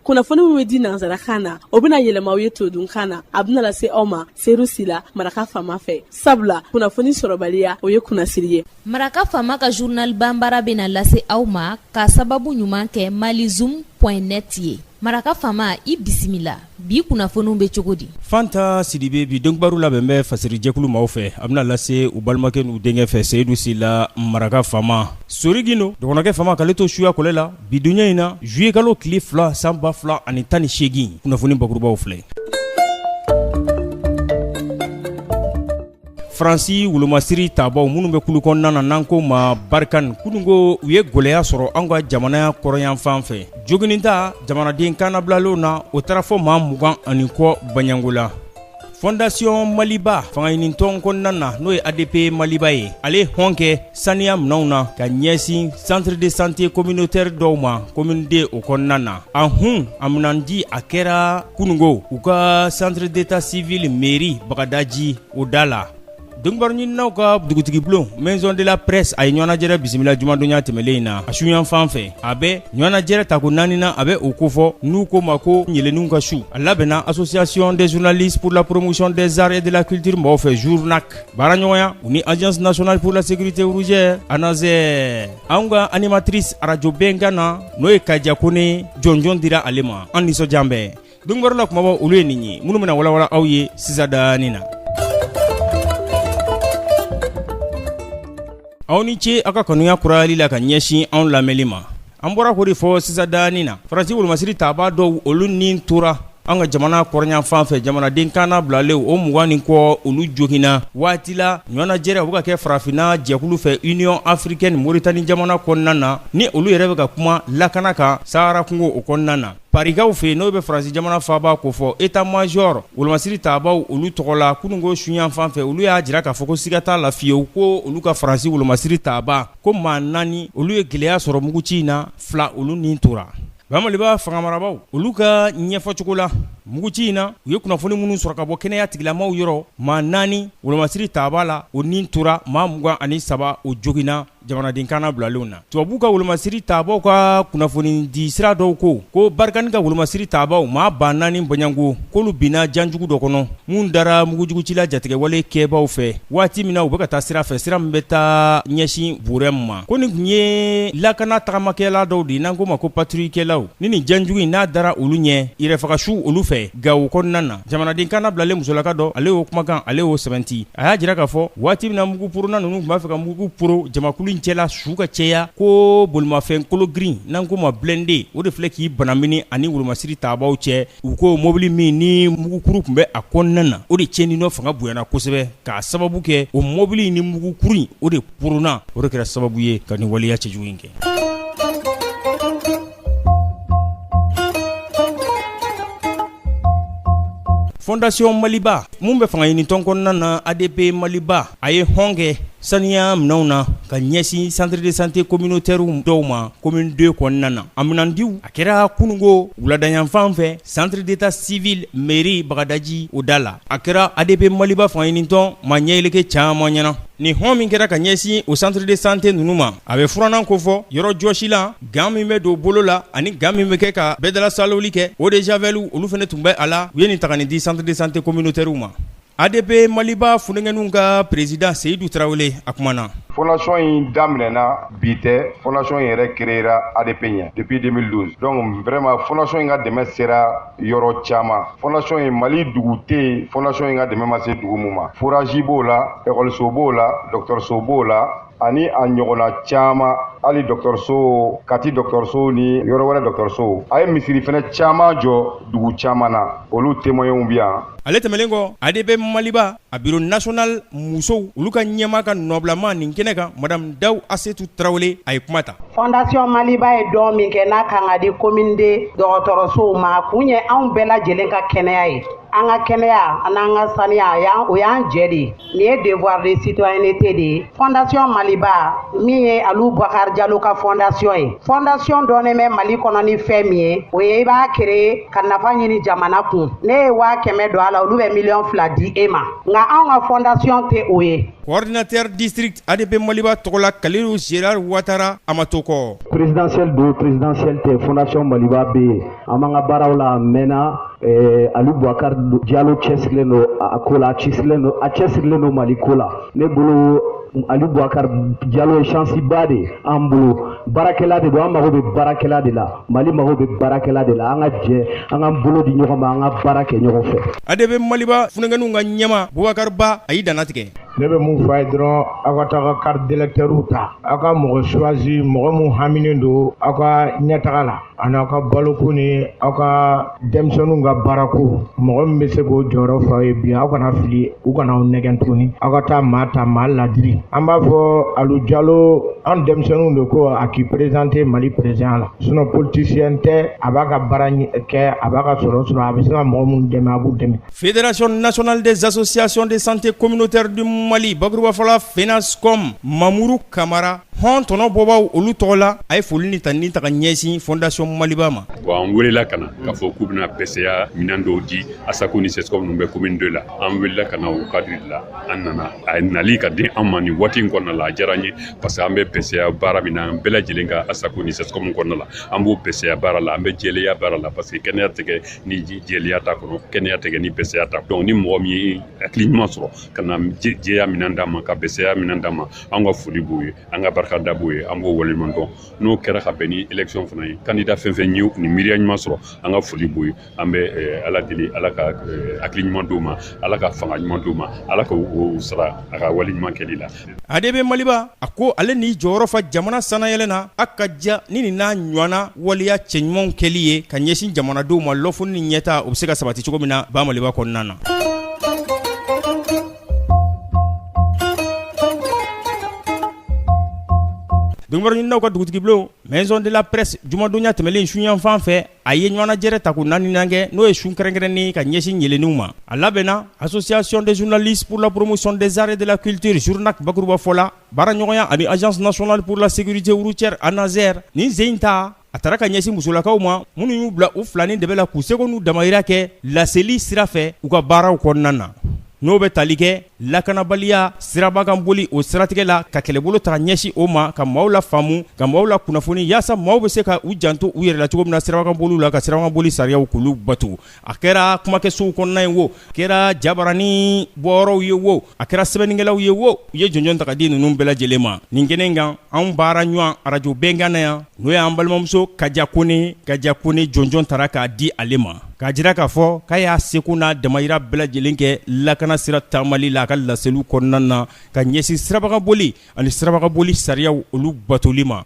Kunnafoni min bɛ di nansarakan na, o bɛna yɛlɛma aw ye todunkan na. A bɛna lase aw ma Seyidu Sila, Maraka Faama fɛ, sabula kunnafoni sɔrɔbaliya, o ye kunnasiri ye. Maraka Faama ka journal banbara bɛna lase aw ma ka sababu ɲuman kɛ malizoom.net ye. Maraka Faama, i bisimila. Bi kunnafoniw bɛ cogo di? Fanta Sidibe, bi donkibaru labɛn bɛ fasirijɛkulu maaw fɛ. A bɛna lase u balimakɛ n'u denkɛ fɛ, Seyidu Sila, Maraka Faama. Sori Gindo dɔgɔnɔkɛ faama, k'ale to suya kɔlɛ la bi donya in na, juillet kalo tile 2 san 2018. Kunnafoni bakurubaw filɛ. Faransi wolomasiri tabaw minnu bɛ kulu kɔnɔna na, n'an ko ma Barkhane, kununko u ye gɛlɛya sɔrɔ an ka jamana kɔrɔnyanfan fɛ. Jogininta jamanaden kannabilalenw na, o taara fɔ maa 20 ni kɔ Baɲango la. Fondation Maliba fangaɲinitɔn kɔnɔna na, n'o ye ADP Maliba ye, ale hɔn kɛ saniya minɛnw na ka ɲɛsin centre de santé communautaire dɔw ma commune 2 o kɔnɔna na. A hun a minɛndi a kɛra kununko u ka centre d'état civil mairie Bagadaji o da la. Donkibaru ɲininaw ka dugutigi bulon, maison de la presse, a ye ɲɔgɔnnajɛrɛ bisimila jumadonya tɛmɛlen in na a suyanfan fɛ. A bɛ ɲɔgɔnnajɛrɛ tako naaninan, a bɛ o kofɔ, n'u ko ma ko ɲɛlɛnninw ka su. A labɛnna Association des journalistes pour la promotion des arts et de la culture mɔgɔw fɛ, Journac, baaraɲɔgɔnya u ni Agence nationale pour la sécurité routière, ANASER. Anw ka animatrice arajo Bɛnkan na, n'o ye Kaja Kone, jɔnjɔn dira ale ma. An nisɔndiya bɛɛ. Donkibaru la kumabaw, olu ye nin ye minnu bɛna walawala aw ye sisan daani na. Aw ni ce aw ka kanuya kurayali la ka ɲɛsin anw lamɛnli ma. An bɔra k'o de fɔ sisan daani na, Faransi wolomasiri taabaa dɔw, olu ni tora an ka jamana kɔrɔnyanfan fɛ. Jamanaden kanna bilalen o 20 ni kɔ, olu joginna waati la ɲɔgɔnnajɛrɛ u bɛ ka kɛ farafinna jɛkulu fɛ, Union africaine, Moritani jamana kɔnɔna na, ni olu yɛrɛ bɛ ka kuma lakana kan Sahara kungo o kɔnɔna na. Parikaw fɛ yen, n'o bɛ Faransi jamana faaba kofɔ, état major wolomasiri tabaw olu tɔgɔ la, kununko suyanfan fɛ, olu y'a jira k'a fɔ ko siga t'a la fiyewu ko olu ka Faransi wolomasiri taba ko maa naani, olu ye gɛlɛya sɔrɔ muguci in na, fila olu ni tora. Bamaliba fanga marabaaw olu ka ɲɛfɔcogo la, muguci in na, u ye kunnafoni minnu sɔrɔ ka bɔ kɛnɛya tigilamaw yɔrɔ, maa naani wolomasiri taba la, o ni tora, maa 23 o joginna jamanaden kanna bilalenw na. Tubabu ka wolomasiri tabaw ka kunnafoni di sira dɔw ko ko Barkhane ka wolomasiri tabaw maa 4000 bɔɲɔgɔnko, k'olu binna janjugu dɔ kɔnɔ mun dara mugujugucila jatigɛwale kɛbaw fɛ waati min na u bɛ ka taa sira fɛ, sira min bɛ taa ɲɛsin Burɛmu ma. Ko nin tun ye lakana tagamakɛla dɔw de ye, n'an ko ma ko patrouillekɛlaw. Ni nin janjugu in n'a dara olu ɲɛ yɛrɛfagasiw olu fɛ Gawo kɔnɔna na, jamanaden kanna bilalen musolaka dɔ, ale y'o kumakan, ale y'o sɛbɛnti. A y'a jira k'a fɔ waati min na mugu poronna ninnu tun b'a fɛ ka mugu poro jamakulu in cɛla su ka cɛya, ko bolimafɛn kolo girin, n'an ko ma blindé, o de filɛ k'i banamini ani wolomasiri tabaw cɛ. U ko mobili min ni mugukuru tun bɛ a kɔnɔna na, o de tiɲɛni nɔ fanga bonyana kosɛbɛ, k'a sababu kɛ o mobili ni mugukuru in o de poronna, o de kɛra sababu ye ka nin waleya cɛjugu in kɛ. Fondation Maliba mun bɛ fanga ɲinitɔn kɔnɔna na, ADP Maliba, a ye hɔn kɛ saniya minɛnw na ka ɲɛsin centre de santé communautaire dɔw ma commune 2 kɔnɔna na. A minɛndiw a kɛra kununko wuladayanfan fɛ, centre d'état civil mairie Bagadaji o da la. A kɛra ADP Maliba fanga ɲinitɔn ma ɲɛyeleke caman ɲɛna. Nin hɔn min kɛra ka ɲɛsin o centre de santé ninnu ma, a bɛ furannan kofɔ, yɔrɔ jɔsilan, gant min bɛ don bolo la ani gant min bɛ kɛ ka bɛɛdala saloli kɛ, eau de javel, olu fana tun bɛ a la. U ye nin ta ka nin di centre de santé communautaire ma. ADP Maliba funankɛninw ka président Seyidu Tarawele, a kumana. Fondation in daminɛna bi tɛ. Fondation in yɛrɛ créera ADP ɲɛ depuis 2012. Donc vraiment, fondation in ka dɛmɛ sera yɔrɔ caman. Fondation in, Mali dugu tɛ yen fondation in ka dɛmɛ ma se dugu mun ma. Forage b'o la, ekɔliso b'o la, dɔgɔtɔrɔso b'o la, ani a ɲɔgɔnna caman, hali dɔgɔtɔrɔso Kati dɔgɔtɔrɔso ni yɔrɔ wɛrɛ dɔgɔtɔrɔso. A ye misiri fɛnɛ caman jɔ dugu caman na, olu témoins bi yan. Ale tɛmɛnen kɔ, ADP Maliba a bureau national musow olu ka ɲɛmaa ka nɔbilama nin kɛnɛ kan, madame Daw Asetu Tarawele, a ye kuma ta. Fondation Maliba ye don min kɛ n'a kan ka di commune 2 dɔgɔtɔrɔsow ma, a kun ye anw bɛɛ lajɛlen ka kɛnɛya ye. An ka kɛnɛya ani an ka saniya, o y'an jɛ de ye. Nin ye devoir de citoyenneté de ye. Fondation Maliba min ye Alu Bubakari Jalo ka fondation ye, fondation dɔnnen bɛ Mali kɔnɔ ni fɛn min ye, o ye i b'a créer ka nafa ɲini jamana kun. Ne ye 100 000 don a la, olu bɛ miliyɔn 2 di e ma. Nka anw ka fondation tɛ o ye. Coordinateur district ADP Maliba tɔgɔ la, Kalilu Gérard Ouattara, a ma to kɔ. Présidentielle don, présidentielle tɛ, fondation Maliba bɛ yen. An b'an ka baaraw la, a mɛnna. Alu Bubakari Jalo cɛsirilen don a ko la, a cɛsirilen don, a cɛsirilen don Mali ko la. Ne bolo, Alu Bubakari Jalo ye chance ba de ye an bolo. Baarakɛla de don, an mago bɛ baarakɛla de la. Mali mago bɛ baarakɛla de la. An ka jɛ, an k'an bolo di ɲɔgɔn ma, an ka baara kɛ ɲɔgɔn fɛ. ADP Maliba funankɛninw ka ɲɛma Bubakari Ba, a y'i dannatigɛ. Ne bɛ mun fɔ a ye dɔrɔn, aw ka taa ka carte d'électeur ta, aw ka mɔgɔ choisi, mɔgɔ mun haminen don aw ka ɲɛtaga la ani aw ka baloko ni aw ka denmisɛnninw ka baarako, mɔgɔ min bɛ se k'o jɔyɔrɔ fa aw ye bi. Aw kana fili, u kana aw nɛgɛn tuguni. Aw ka taa maa ta, maa ladiri. An b'a fɔ Alu Jalo, an denmisɛnninw de ko a k'i présenter Mali président la, sinon politicien tɛ. A b'a ka baara kɛ, a b'a ka sɔrɔ sɔrɔ, a bɛ se ka mɔgɔ minnu dɛmɛ, a b'u dɛmɛ. Fédération nationale des associations de santé communautaire du Mali, bakurubafɔla FENASCOM, Mamuru Kamara, hɔn tɔnɔ bɔbaw olu tɔgɔ la, a ye foli ni tanuni ta ka ɲɛsin Fondation Maliba ma. Bon, an welela ka na k'a fɔ k'u bɛna bɛsɛya minɛn dɔw di ASACO ni CSCOM ninnu bɛ commune 2 la. An welela ka na o cadre de la, an nana. A nali ka di an ma nin waati in kɔnɔna la, a diyara an ye, parce que an bɛ bɛsɛya baara min na, an bɛɛ lajɛlen ka ASACO ni CSCOM kɔnɔna la, an b'o bɛsɛya baara la, an bɛ jɛlenya baara la, parce que kɛnɛya tɛ kɛ ni jɛlenya t'a kɔnɔ, kɛnɛya tɛ kɛ ni bɛsɛya t'a. Donc ni mɔgɔ min ye hakili ɲuman sɔrɔ ka na jɛya minɛn d'an ma, ka bɛsɛya minɛn d'an ma, an ka foli b'o ye, an ka barikada b'o ye, an b'o waleɲuman dɔn. N'o kɛra ka bɛn ni élection fana ye, candidat fɛn fɛn ye nin miiriya ɲuman sɔrɔ, an ka foli b'o ye. An bɛ Ala deli, Ala ka hakili ɲuman d'u ma, Ala ka fanga ɲuman d'u ma, Ala ka u sara a ka wale ɲuman kɛli la. ADP Maliba a ko ale ni jɔyɔrɔ fa jamana sanayɛlɛ na, a ka diya ni nin n'a ɲɔgɔnna waleya cɛɲumanw kɛli ye ka ɲɛsin jamanadenw ma, lɔfoni ni ɲɛta o bɛ se ka sabati cogo min na ba Maliba kɔnɔna na. Donkibaruɲininaw ka dugutigi maison de la presse, jumadonya tɛmɛlen suyanfan fɛ, a ye ɲɔgɔnnajɛrɛ tako naaninan kɛ, n'o ye sun kɛrɛnkɛrɛnnen ka ɲɛsin yelenniw ma. A labɛnna Association des journalistes pour la promotion des arts et de la culture, Journac bakurubafɔ la, baaraɲɔgɔnya ani Agence nationale pour la sécurité routière, ANASER. Nin sen ta, a taara ka ɲɛsin musolakaw ma minnu y'u bila u filanin dɛbɛ la k'u seko n'u damayira kɛ laseli sira fɛ u ka baaraw kɔnɔna na, n'o bɛ tali kɛ lakanabaliya sirabakan boli o siratigɛ la, ka kɛlɛbolo ta ɲɛsin o ma, ka maaw la faamu, ka maaw la kunnafoni, yaasa maaw bɛ se ka u janto u yɛrɛ la cogo min na sirabakan boli la, ka sirabakan boli sariyaw k'olu bato. A kɛra kumakɛsow kɔnɔna ye wo, a kɛra jabarani bɔyɔrɔw ye wo, a kɛra sɛbɛnnikɛlaw ye wo, u ye jɔnjɔn ta ka di ninnu bɛɛ lajɛlen ma. Nin kɛnɛ kan, anw baara ɲɔgɔn arajo bɛnkan na yan, n'o y'an balimamuso Kaja Kone, Kaja Kone, jɔnjɔn tara k'a di ale ma, k'a jira k'a fɔ k'a y'a seko n'a damayira bɛɛ lajɛlen kɛ lakana sira taamali la a ka laseliw kɔnɔna na ka ɲɛsin sirabakan boli ani sirabakan boli sariyaw olu batoli ma.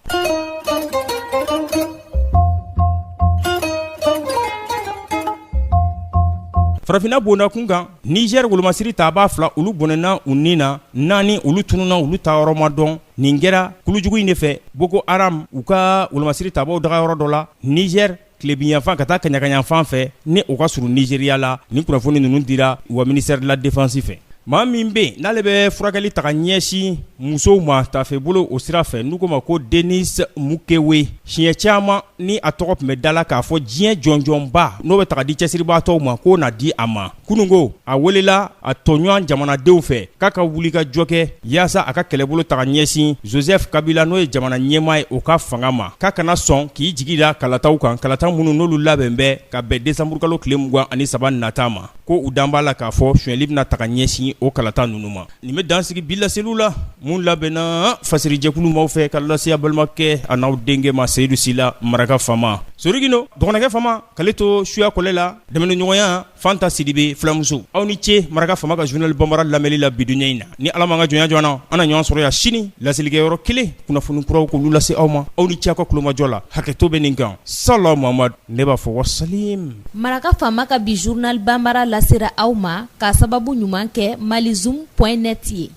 Farafinna bonda kun kan, Niger wolomasiri taabaa fila olu bɔnɛna u ni na, naani olu tununna, olu ta yɔrɔ ma dɔn. Nin kɛra kulujugu in de fɛ, Boko Haram u ka wolomasiri taabaw dagayɔrɔ dɔ la Niger tilebinyanfan ka taa kaɲakayanfan fɛ, ni o ka surun Nigéria la. Nin kunnafoni ninnu dira wa ministère de la défense fɛ. Maa min bɛ yen n'ale bɛ furakɛli ta ka ɲɛsin musow ma tafe bolo o sira fɛ, n'u ko ma ko Denis Mukwege, siɲɛ caman ni a tɔgɔ tun bɛ da la k'a fɔ diɲɛ jɔnjɔnba n'o bɛ ta ka di cɛsiribaatɔw ma, k'o na di a ma. Kununko a welela a tɔɲɔgɔn jamanadenw fɛ k'a ka wuli ka jɔ kɛ yaasa a ka kɛlɛbolo ta ka ɲɛsin Joseph Kabila, n'o ye jamana ɲɛmaa ye, o ka fanga ma, k'a kana sɔn k'i jigi da kalataw kan, kalata minnu n'olu labɛn bɛ ka bɛn desanburukalo tile 23 nata ma, ko u dan b'a la k'a fɔ sonyɛli bɛna ta ka ɲɛsin o kalata ninnu ma. Nin bɛ dansigi bi laseliw la mun labɛnna fasirijɛkulu maaw fɛ ka lase a balimakɛ a n'aw denkɛ ma, Seyidu Sila, Maraka Fama Sorigino dɔgɔnɔkɛ Fama, k'ale to suya kɔlɛ la dɛmɛɲɔgɔnya Fanta Sidibe filamuso. Aw ni ce Maraka Fama ka journal banbara lamɛnli la bidunya in na. Ni Ala m'an ka jɔnya jɔ an na, an na ɲɔgɔn sɔrɔ yan sini laselikɛyɔrɔ kelen, kunnafoni kuraw k'olu lase aw ma. Aw ni ce aw ka kulomajɔ la. Hakɛto bɛ nin kan. Sala Mamadu ne b'a fɔ wasalim. Maraka Fama ka bi journal banbara lasera aw ma k'a sababu ɲuman kɛ malizoom.net ye.